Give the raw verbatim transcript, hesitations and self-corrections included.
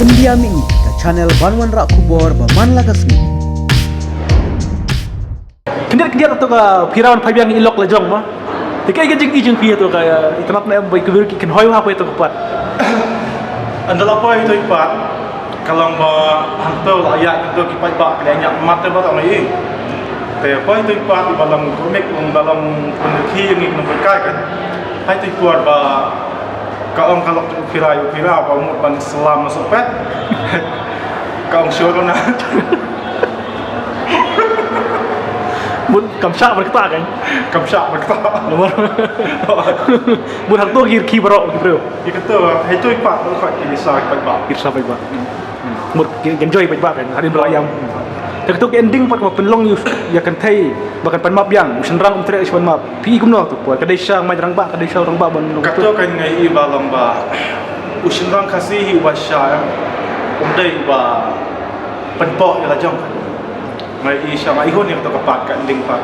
India Mini, ka channel ban wanrah khubor ba man la ka sngi. Khyndiat khyndiat to ka phi wan phai biang i lok la jong ma. Te kaei ka jing i jing phi to ka, eh, itynnad ne em ba i kbir ki kynhoi ha poi to ka pat. Ynda la poi to i pat ka long ba hangto la ïa to ki paidbah ki la ïa mat te ba tang i. Te poi to i pat ba long kumik long ba long pynrkhie ngi nong kai kan. Hai to i por ba ka ong ka lok u phira u phira ba mut ban salam na soh pet. Ka ong sure na. Mut kam shah bad kata kan. Kam shah bad kata. Nomor. Mut hangto ki rkhie baroh ki briew. Ïa kato, hai to i pat ba ki sa pat ba. Ki sa pat ba. Mut ki enjoy pat ba kan. Hadien ba la ïam. Te kato ki ending pat ba pynlong ïa u, ïa kynthei ba kan pan map biang. U shynrang um treh u pan map. Phi kumno to poi, ka dei sha mai rangbah, ka dei sha rangbah ban long. Kato kan ngai i ba long ba u shynrang Khasi hi uba sha, um dei uba pynpoh ïa la jong. Ngai i sha ngai i hun ïa kato ka pat ka ending pat.